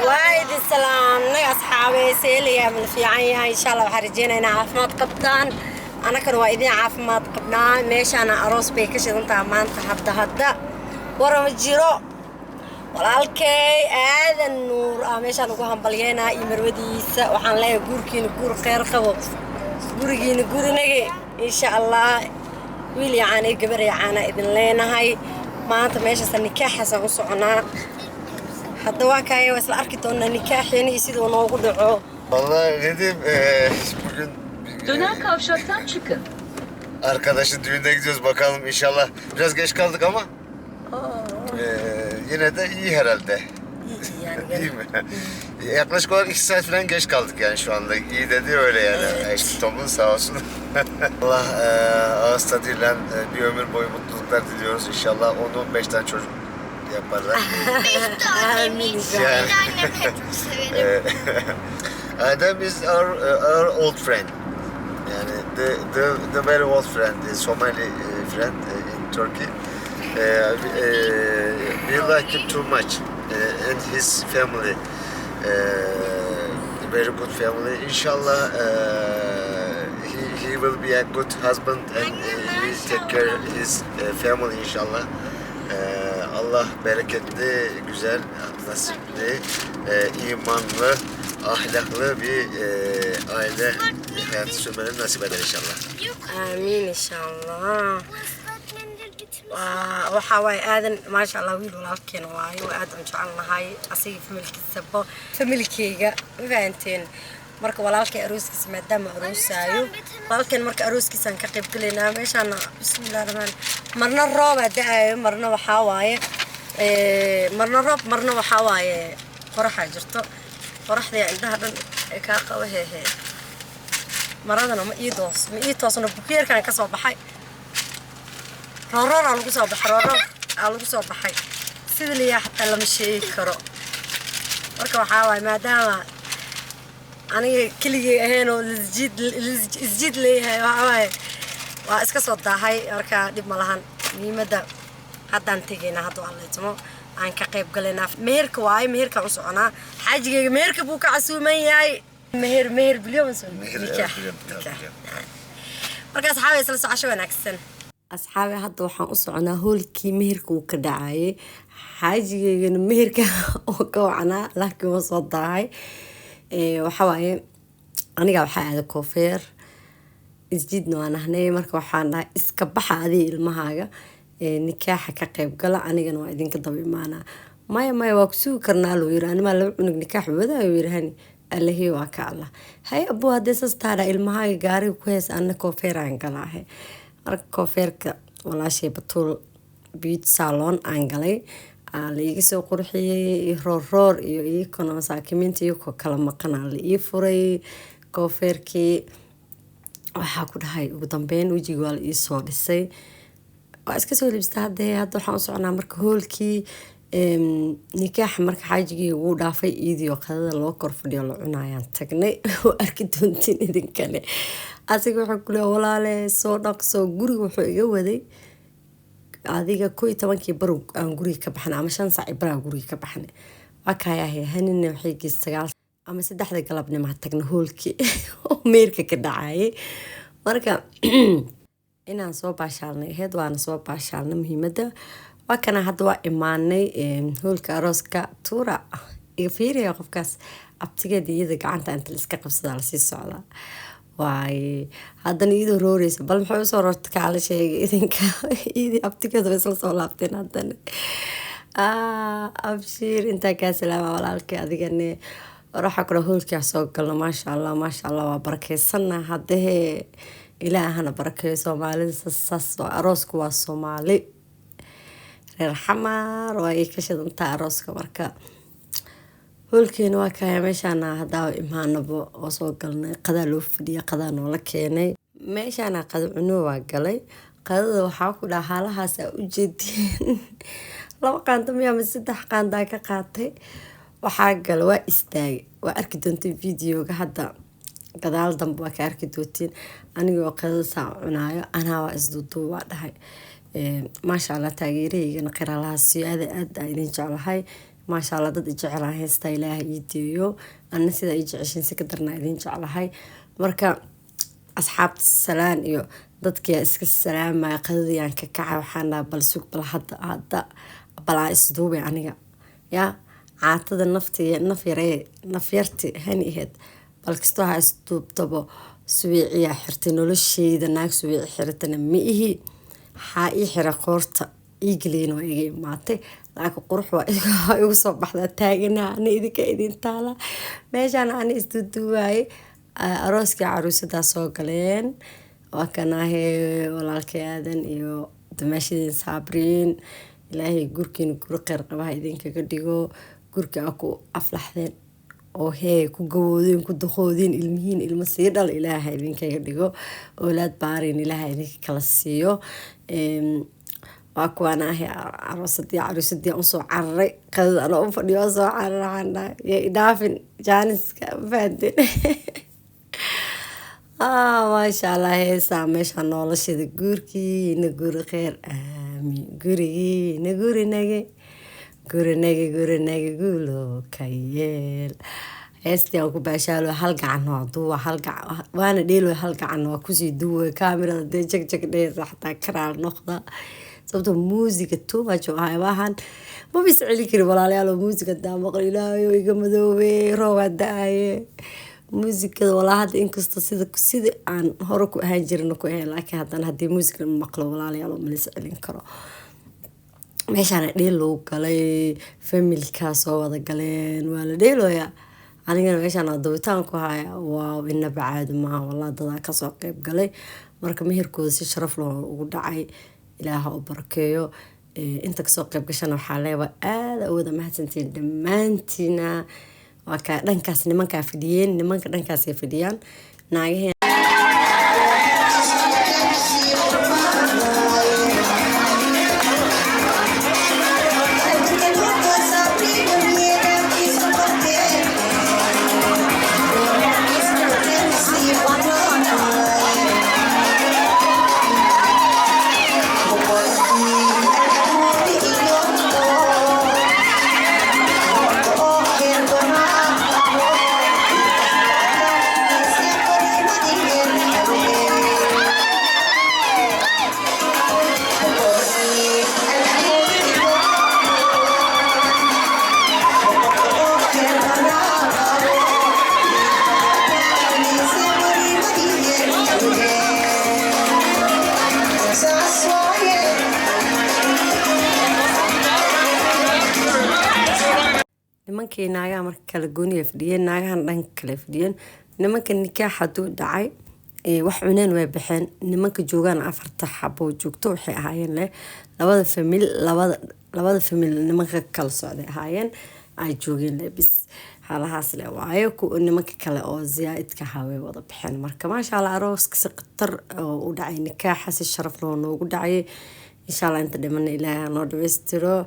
Waa idin salaamnay, asxaabey. Seelayaa, ma la fiican yahay? Insha Allah waxaan rajeynaynaa caafimaad qabtaan. Annagana waa idin caafimaad qabnaa. Meeshaana aroos bay ka shidantaha maanta. Hadda warama jiro. Walaalkay Aadan Nuur ah meeshaan ugu hambalyeynaa iyo marwadiisa. Waxaan leeyahay, guurkiina guur kheyr qabo, gurigiina gurinage, insha Allah. Wiil iyo caana iyo gabar iyo caana idin leenahay. Maanta meeshaasa nikaaxaasaan u soconaa. Hadda waa kaaya, waa isla arki doonaa nikaaxeena iyo siduu noogu dhaco. Vallahi ne diyeyim, bugün bir Döner kavşaktan çıkın. Arkadaşın düğününe gidiyoruz bakalım inşallah. Biraz geç kaldık ama yine de iyi herhalde. İyi yani. Değil mi? Yaklaşık olarak 2 saat falan geç kaldık yani şu anda. İyi dedi öyle yani. Evet. Tom'un sağ olsun. Allah ağız tadıyla bir ömür boyu mutluluklar diliyoruz. İnşallah 10-15 tane çocuk yaparlar. Beş tane mi? Yani. Ben annemi de çok severim. Adem is our old friend. Yani the very old friend, the Somali friend in Turkey. We like him too much and his family. Very good family. Inshallah, he will be a good husband and he will take care of his family inshallah. Allah bereketli, güzel, nasipli, imanlı, ahlaklı bir aile hayatı sürmelerini nasip eder inşallah. Yok. Aamiin, insha Allah. Bu ıslak mendil bitmiş. Waa waxaa waaye Aadan, maasha Allah, wiil walaalkeena waaye. Waa aad aan jecelnahay asaga, familkiisaba, familkeyga, ma fahanteen? Marka walaalkay arooskiisa maadaama aroosaayo walaalkeen, marka arooskiisaan ka qayb galaynaa. Meeshaana, bismillahi raxmaan, marna roobaa da-aayo, marna waxaa waaye marna roob, marna waxaa waaye qoraxaa jirto. Qoraxda indhaha dhan ee kaa qaba hehe. Maradana ma ii doos, ma ii toosno. Bukeerkaan ka soo baxay, rooroor aa lagu soo baxay, rooroor aa lagu soo baxay. Sida liyaa xataa lama sheegi karo. Marka waxaa waaye, maadaama aniga keligay ahayn oo lisjiid isjiid leeyahay, waxaa waaye waa iska soo daahay. Marka dhib ma lahan. Muhiimadda haddaan tegaynaa, hadda waa leetmo aan ka qayb galaynaa. Meherka waaye, meherkaan u soconaa. Xaajigayga meherka buu ka casuuman yahay. Meher, meher biliyo. Meher, nikaax. Biliyo, nikaax. Biliyo. Marka asxaabe, isla socosho wanaagsan. Asxaabe, hadda waxaan u soconaa hoolkii meherka uu ka dhacayay. Xaajigeygana meherka oo ka wacnaa, laakiin waa soo daahay. Waxaa waaye, aniga waxaa aaday koofeer, isjiidna waan ahnay. Marka waxaan dhahay, iska baxa adiga ilmahaaga, nikaaxa ka qayb gala, anigana waa idinka daba imaanaa. Maya, maya, waa ku sugi karnaa luu yiri. Animaa laba cunug nikaax wadaayo yiri. Hani allahii waa ka Allah. Hay abuu, haddee saas taadha, ilmahaaga gaariga ku hees, anna koofeeraan galaahe. Marka koofeerka walaashay Batuul Beauty Salon aan galay, aa la iiga soo qurxiyey. Roorroor iyo iyakona masaakimiinta iyakoo kala maqanaa la ii furay koofeerkii. Waxaa ku dhahay, ugu dambeyn wejiga waa la iisoo dhisay, waa iska soo libista. Haddee hadda waxaan u soconaa marka hoolkii nikaaxa. Marka xaajigii wuu dhaafay, iidiyo qadada loo kor fadhiyo la cunayaan tagnay oo arki doontiin idinkale. Asiga wuxuu ku leeyahay, walaale, soo dhaqso. Guriga wuxuu iga waday adiga 11-kii bar aan guriga ka baxnay, ama 5 saac bar aan guriga ka baxnay. Waa kaayahay hanina, waxay geys 9 ama 3-da galabnimo tagna hoolkii oo meerka ka dhacayay. Marka inaan soo baashaalnay ahayd, waana soo baashaalnay. Muhiimadda waa kana. Hadda waa imaanay hoolka arooska. Tuura iga fiiriya qofkaas abtigeeda, iyada gacanta inta la iska qabsadaa lasii socdaa waaye. Haddana iyadoo rooreysa, bal maxay usoo roorta kaala sheegay idinka. Iyadii abtigeeda way isla soo laabteen haddana. Abshiir, intaa kaa salaama walaalkay adigane. War waxaa kale, hoolkaa soo galno. Maasha Allah, maasha Allah, waa barakeysanaa. Haddahee Ilaahana barakeeyo. Soomaalida saas aroosku waa Soomaali, reer Xamaar waa ay ka shidantaa arooska. Marka hoolkeena waa kaya. Meeshaana hadaa imaanabo oo soo galnay, qadaa loo fadhiya, qadaa noola keenay. Meeshaana qada cuno waa galay. Qadada waxaa ku dhaha, haalahaas aa ujeedeen, laba qaando miya ama saddex qaandaa ka qaatay. Waxaa gala, waa istaagay. Waa arki doonta videoga hadda, gadaal dambe waa ka arki doontiin anigoo qadada saa cunaayo. Anaa waa isduuduub, waa dhahay, maasha Allah. Taageerahaygana qiraalaha siiyo, aada aad aa idin jeclahay. Maasha Allah, dad i jeclaan heystaa, Ilaaha ii deeyo. Anna sidaa ii jeceshiin si ka darnaa idin jeclahay. Marka asxaabta salaan iyo dadkiyaa iska salaamaya, qadadiyaan ka kacay. Waxaan dhaha, bal sug, bal hadda balaa isduubay aniga yaa caatada nafti naf yaree naf yarti hani aheyd. Bal kastoo ha isduubtabo, suwiiciyaa xirtay. Nolosheyda naag suwiici xiratana ma ihi. Waxaa ii xira qoorta ii geliyana waa iga imaatay, laakiin qurux waa igu soo baxdaa. Taaganaha ana idinka idin taala meeshaan ana isduuduubaayay. Arooskii caruusadaa soo galeen. Waa kanaahe walaalkay Aadan iyo dumaashadiin Saabriin. Ilaahay gurkiina guri kheyr qabaha idinkaga dhigo, gurka aa ku aflaxdeen oo hee ku gawoodeen, ku duqoodeen, ilmihiin ilmo sii dhal Ilaaha idinkaga dhigo, oolaad baarin Ilaaha idinka kala siiyo. Waa kuwaan ahay aroosadii caruusadii aan usoo cararay. Qadada anoo u fadhiyo waa soo cararay. Waxaan dhahay, yay idhaafin jaaniska, ma fahanteen? Maasha Allah, heesaa meesha noloshada. Guurkiina guri kheyr, aamiin. Gurigiina gurinage, gurinage, gurinage, guulo ka yeel. Heestii aan ku baashaalo, hal gacan waa duuba, hal gacan waana dheelo, hal gacan waa kusii duuba kaamirada. Dee jag jag dheheysa xataa karaal noqda, sababtoo muusiga too much oo ahay maahan, maba is celin karin walaalayaal. Oo muusiga daa maqal, Ilaahayo iga madoobe, roobaa da-aye. Muusikada walaa hadda inkastoo sida aan hore ku ahaan jirin ku ahayn, laakiin haddana haddii muusik la maqlo, walaalayaal, ma lis celin karo. Meeshaana dheel lagu galay, familkaa soo wada galeen, waa la dheeloyaa. Anigana meeshaan dubitaan ku haya. Waaw, inaba caadi maaha walaa, dadaa kasoo qeyb galay. Marka meherkooda si sharaf leh ugu dhacay, Ilaaha u barakeeyo. Inta kasoo qeyb gashana waxaa leeyahay aada awooda mahadsantiin dhammaantiina. Waa kaa dhankaas nimankaa fadhiyeen, nimanka dhankaasay fadhiyaan, naagaheen. Nimankii naagaha marka kala gooniya fadhiyeen, naagahan dhanka kale fadhiyeen. Nimanka nikaax hadduu dhacay, wax cuneen, way baxeen. Nimanka joogaan afarta xabo joogto waxay ahaayeen leh labada famil, labada famil nimanka kala socday ahaayeen ay joogeen leh bis halahaas le waayo. Nimanka kale oo ziyaaidka ahaa way wada baxeen. Marka maasha Allah, arooska si khatar oo u dhacay, nikaaxa si sharaf loo noogu dhacay. Insha Allah inta dhimana Ilaahay ha noo dhamaystiro.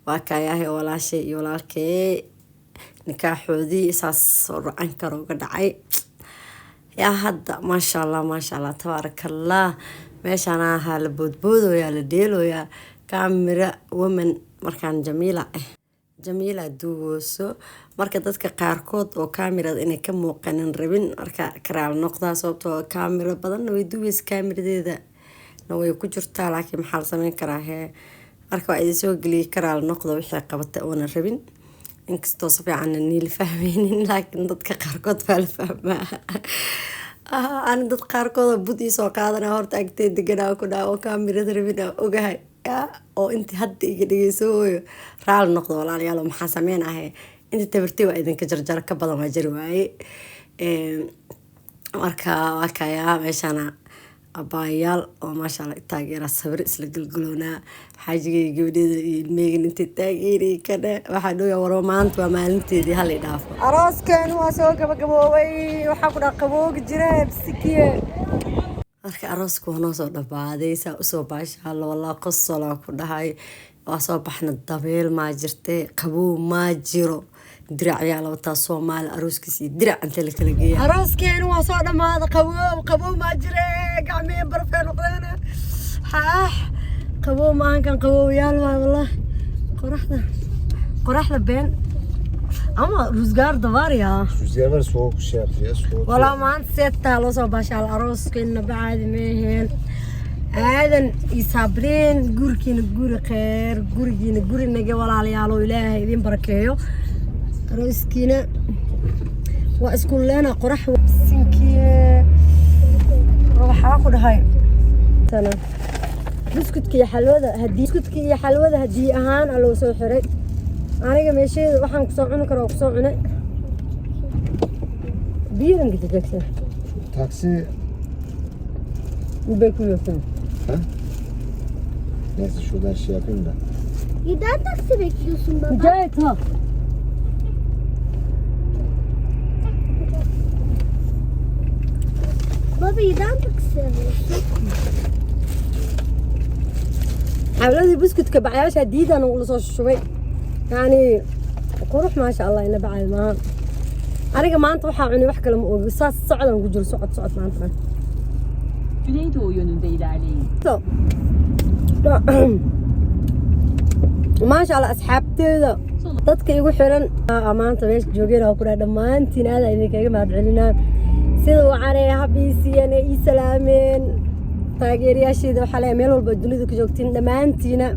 Waa kaayahay walaashay iyo walaalkee nikaaxoodii saas oo Ankara uga dhacay. Yaa hadda maasha Allah, maasha Allah, tabaarakallah. Meeshaan ahaa la boodboodoyaa, la dheeloyaa. Camera woman markaan Jamiila ah, Jamiila duugooso. Marka dadka qaarkood oo kaamirada inay ka muuqanin rabin, marka karaal noqdaa, sababtoo kaamiro badanna way duugeysa, kaamiradeeda na way ku jirtaa. Laakiin maxaa la sameyn karaa hee? Marka waa idin soo geliyay, karaal noqda wixii qabata oona rabin. Inkastoo si fiicanna niila fahmeynin, laakiin dadka qaarkood baa la fahmaa. Ani dad qaarkood oo bud iisoo qaadana horta agtee deganaa ku dhaha oo kaamirada rabin aan ogahay oo inta hadda iga dhegeyso hooyo, raali noqdo walaalayaal. Maxaa sameynahay? Inta tabartay waa idinka jarjara, ka badan waa jari waaye. Marka waa kayaa meeshana abaayaal oo maasha Allah taageera, sawir isla galgaloonaa. Xaajigay, gabadheeda iyo ilmeygan intay taageeray kadhe. Waxaa dhooya waro, maanta waa maalinteedii, hal i dhaafo. Arooskeenu waa soo gabagaboobay. Waxaa ku dhaa qaboogi jira bisikiye. Marka arooska waa noo soo dhamaaday, saa usoo baashaalo walaa qosolaa ku dhahay. Waa soo baxna, dabeel maa jirte, qabow maa jiro, dirac ayaa la wataa. Soomaali arooskiis iyo dirac inta la kala geeya. Arooskeenu waa soo dhamaaday, qabow qabow maa jire, gacmihii barafee noqdeen. Xaax qabow maahan kan, qabowyaal waay wallahi. Qoraxda Qoraxda been ama rüzgar da var ya. Rüzgar var, soğuk şey yapıyor ya. Soğutuyor. Walaa, maanta seetaa loo soo baashaal. Arooskeena bacaadi meeheen. Aadan iyo Sabriin, gurigiina guri kheyr, gurigiina guri nage. Walaalayaalo, Ilaahay idin barakeeyo. Arooskiina waa isku leena. Qorax sinkii waxaa ku dhahay tana buskudka iyo xalwada hadii, buskudka iyo xalwada hadii ahaan aa loo soo xiray. Aniga meesheeda waxaan kusoo cuni karo waa kusoo cunay. Biyadan gideceksin. Taksi Bekliyorsun. Ha? Neyse, şuradan şey yapayım da. Neden taksi bekliyorsun baba? Mücahit ha. Baba, neden taksi arıyorsun? Xawladii buskudka bacyaasha diidan ugula soo shubay. Yani qurux, maasha Allah, ina bacay maaha. Aniga maanta waxaa cunay wax kale ma ogi. Saas socdan ku jiro, socod socod maanta dhan. Güneydoğu yönünde ilerleyin. So, maasha Allah, asxaabteeda, dadka igu xiran aa maanta meesha joogeen oo ku dhahay, dhammaantiin aad idinkaga mahadcelinaa sida wacanay habiisiyan ee ii salaameen. Taageerayaasheeda waxaa leeyahay, meel walba dunida ku joogtiin, dhammaantiina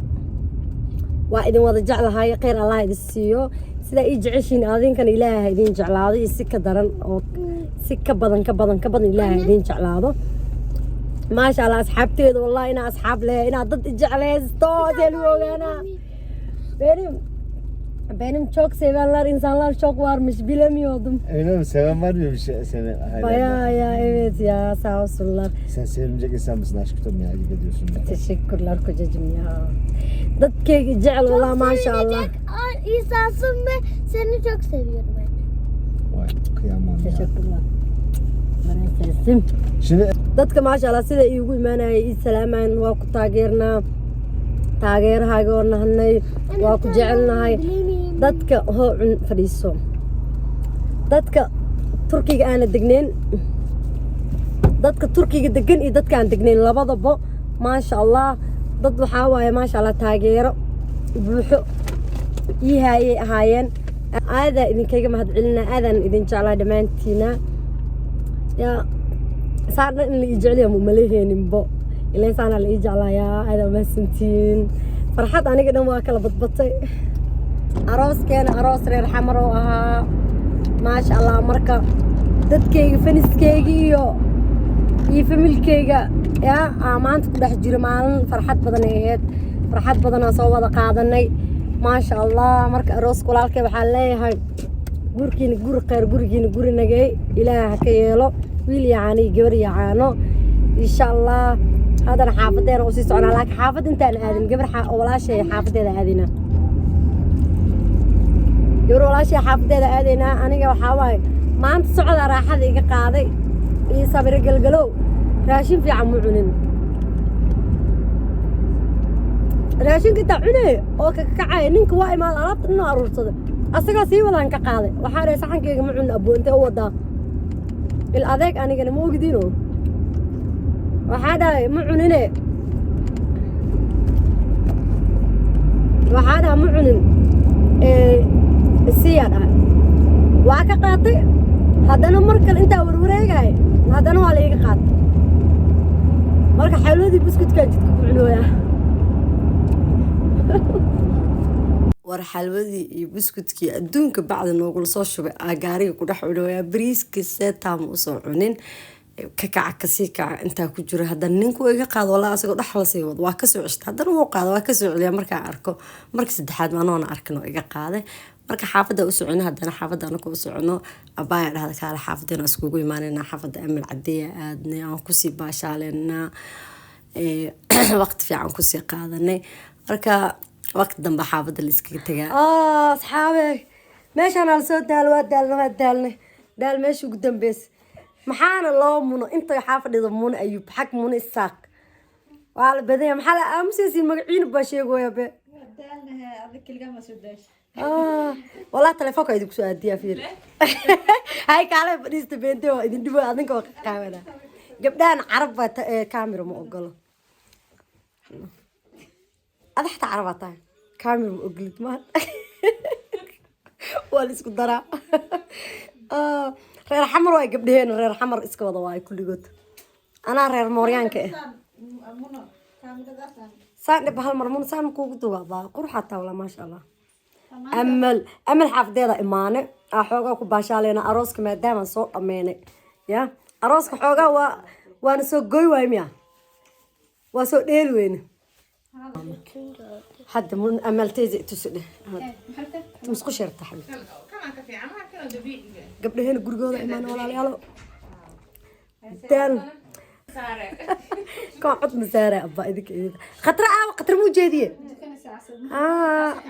waa idin wada jeclahay. Khayr Allah idin siiyo. Sidaa ii jeceshiin adinkana Ilaahay idin jeclaado iyo si ka daran oo si ka badan, ka badan, ka badan Ilaahay idin jeclaado. Maasha Allah, asxaabteeda, wallahi inaa asxaab leh, inaa dad jeclaysto see lagu ogaanaa? Benim çok sevenler insanlar çok varmış, bilemiyordum. Öyle mi? Seven var mı bir şey seni ailende? Bayağı ya, evet ya, sağ olsunlar. Sen sevilecek insan mısın aşkım ya? Ayıp ediyorsun ya. Teşekkürler kocacığım ya. Dadkayga jecel wallah, maasha Allah. Sevilecek insansın ve seni çok seviyorum anne. Vay, kıyamam ya. Teşekkürler. Prensesim. Şimdi Dadka maasha Allah sida iigu imaanayay, ii salaamaan, waa ku taageernaa, taageerahaaga oo nahanay, waa ku jecelnahay. Bilemiyorum. Dadka hoo cun fadhiiso, dadka Turkiga aana degnayn, dadka Turkiga degan iyo dadka aan degnayn labadaba, maasha Allah, dad waxaa waaye, maasha Allah, taageero buuxo ii haayay ahaayeen. Aadaa idinkaga mahadcelinaa, aadaan idin jeclaa dhammaantiina. Yaa saan dhan in la ii jeceliya ma umaleheeninbo, ileen saanaa la ii jeclaayaa. Aadaa umahadsantihiin. Farxad aniga dhan waa kala badbatay. Arooskeena aroos reer Xamar oo ahaa, maasha Allah. Marka dadkayga, faniskayga iyo familkayga yaa aa maanta ku dhex jiro, maalin farxad badan ay ahayd, farxad badanaa soo wada qaadanay, maasha Allah. Marka arooska walaalkay waxaa leeyahay, gurkiina guri kheyr, gurigiina guri nagey Ilaah ha ka yeelo, wiil iyo caano iyo gabar iyo caano, insha Allah. Haddana xaafadeena usii soconaa, laakiin xaafad intaan aadin, gabar walaashay xaafadeeda aadina, gabar walaashay xaafadeeda aadaynaa. Aniga waxaa waaye maanta socdaa raaxada iga qaaday iyo sabiro gelgalow. Raashin fiican mu cunin. Raashinka intaa cunay oo ka kacaya, ninka waa imaada, alaabta dhan oo aruursaday, asagaa sii wadaan ka qaaday. Waxaa dhahay, saxankayga ma cunin abbo, intee u wadaa il adeeg? Anigana ma ogdiino. Waxaa dhahay ma cunine, waxaa dhaha ma cunin siyaa dhahay, waa ka qaatay. Haddana mar kale intaa warwareegay, haddana waa la iiga qaatay. Marka xalwadii buskudkaan jidka ku cunooyaa. War xalwadii iyo buskudkii adduunka bacda noogula soo shubay aa gaariga ku dhex cunooyaa. Bariiska seetaama usoo cunin, ka kaca, kasii kaca intaa ku jiro. Haddana ninku iga qaado walaa, asagoo dhex la sii wado, waa kasoo ceshta. Haddana wuu qaado, waa kasoo celiya. Markaa arko marka saddexaad maanoona arkin oo iga qaaday. Marka xaafadda u socono, haddana xaafadda anaka u socono, abaaya dhahda kaale xaafadeena iskugu imaanayna. Xaafadda Amal Cadeya aadnay, aan kusii baashaaleenaa, waqti fiican kusii qaadanay. Marka waqti dambe xaafadda la iskaga tagaa. Asxaabe, meeshaan ala soo daalo, waa daalna, waa daalnay, daal meesha ugu dambeysa. Maxaana loo muno inta waxaa fadhida Muno Ayub, xag Muno Isaaq, waa la badanya. Maxaa la aamusaysiin? Magaciina baa sheegooya be. Walaa telefoonka idinku soo aadiyaa, fiir hay kaale fadhiista, beente waa idin dhibo, adinka waa qaqaabana. Gabdhahan carab baa camera ma ogolo. Ada xataa carabaa tahay, camera ma ogolid maa. Waa la isku daraa. Ah, reer Xamar waay gabdhaheen, reer Xamar iska wada waay kulligood. Anaa reer Mooryaanka ah. Saan dhib hal mar mun saan kuugu duubaa, qurxaa taawla, maasha Allah. Amal, Amal xaafadeeda imaane aa xoogaa ku baashaaleyna arooska, maadaamaan soo dhameynay ya arooska. Xoogaa waa waana soo goy waay miya, waa soo dheeli weyne. Hadda mun Amal teyze tusi dheh, musqusha yarta xabiibti. Gabdhaheena gurigooda imaane, walaalayaalo. Daal kan cod masaara abba idinka idinka khatra aawa, khatra ma ujeediye?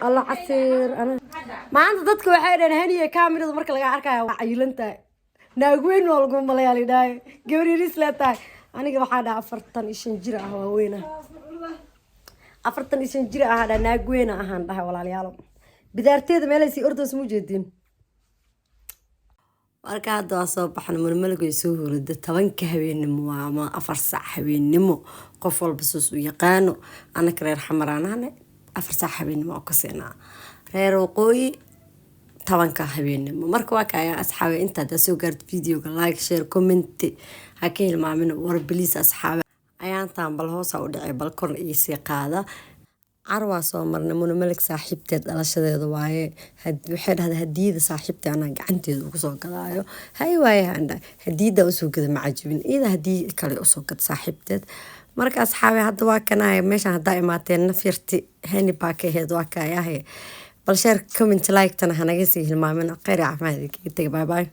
Alla casiir. Ana maanta dadka waxay dhaheen, "Haniye, kaamirada marka laga arkayo waa cayilan tahay, naag weyn waa lagu malayaa." Lidhahay gabar yaris lee tahay. Aniga waxaa dhaha 45 jir ah, waa weyna, 45 jir ah dhaa, naag weyna ahaan dhahay. Walaalayaalo, bidaarteeda meelay sii ordoos ma ujeediin. Marka hadda waa soo baxna, mulmalig way soo hurida. 10-ka habeennimo waa ama 4 saac habeennimo, qof walba soos u yaqaano. Anaka reer Xamaraanahane 4 saac habeennimo oo ka siinaa, reer waqooyi 10-ka habeennimo. Marka waa kaya asxaabe, intaad soo gaarto videoga, like, share, comment ha ka hilmaamin. War please asxaabe, ayaantaan bal hoosa u dhacay, bal kor iisii qaada. Carwaa soo marnay, Munamalik saaxiibteed dhalashadeeda waaye. Waxay dhahday, "Hadiyada saaxiibtay anaa gacanteeda ugu soo gadaayo." Hay waaye, handha hadiyada usoo gada ma cajibin, iyada hadii kale usoo gad saaxiibteed. Marka asxaabe, hadda waa kanaya meeshan haddaa imaateen, nafyarti hani baa ka aheyd, waa kayahe. Bal share, comment, like tana hanaga sii hilmaamin. Kheyr iyo caafimaad idinkaga tegay. Bye bye.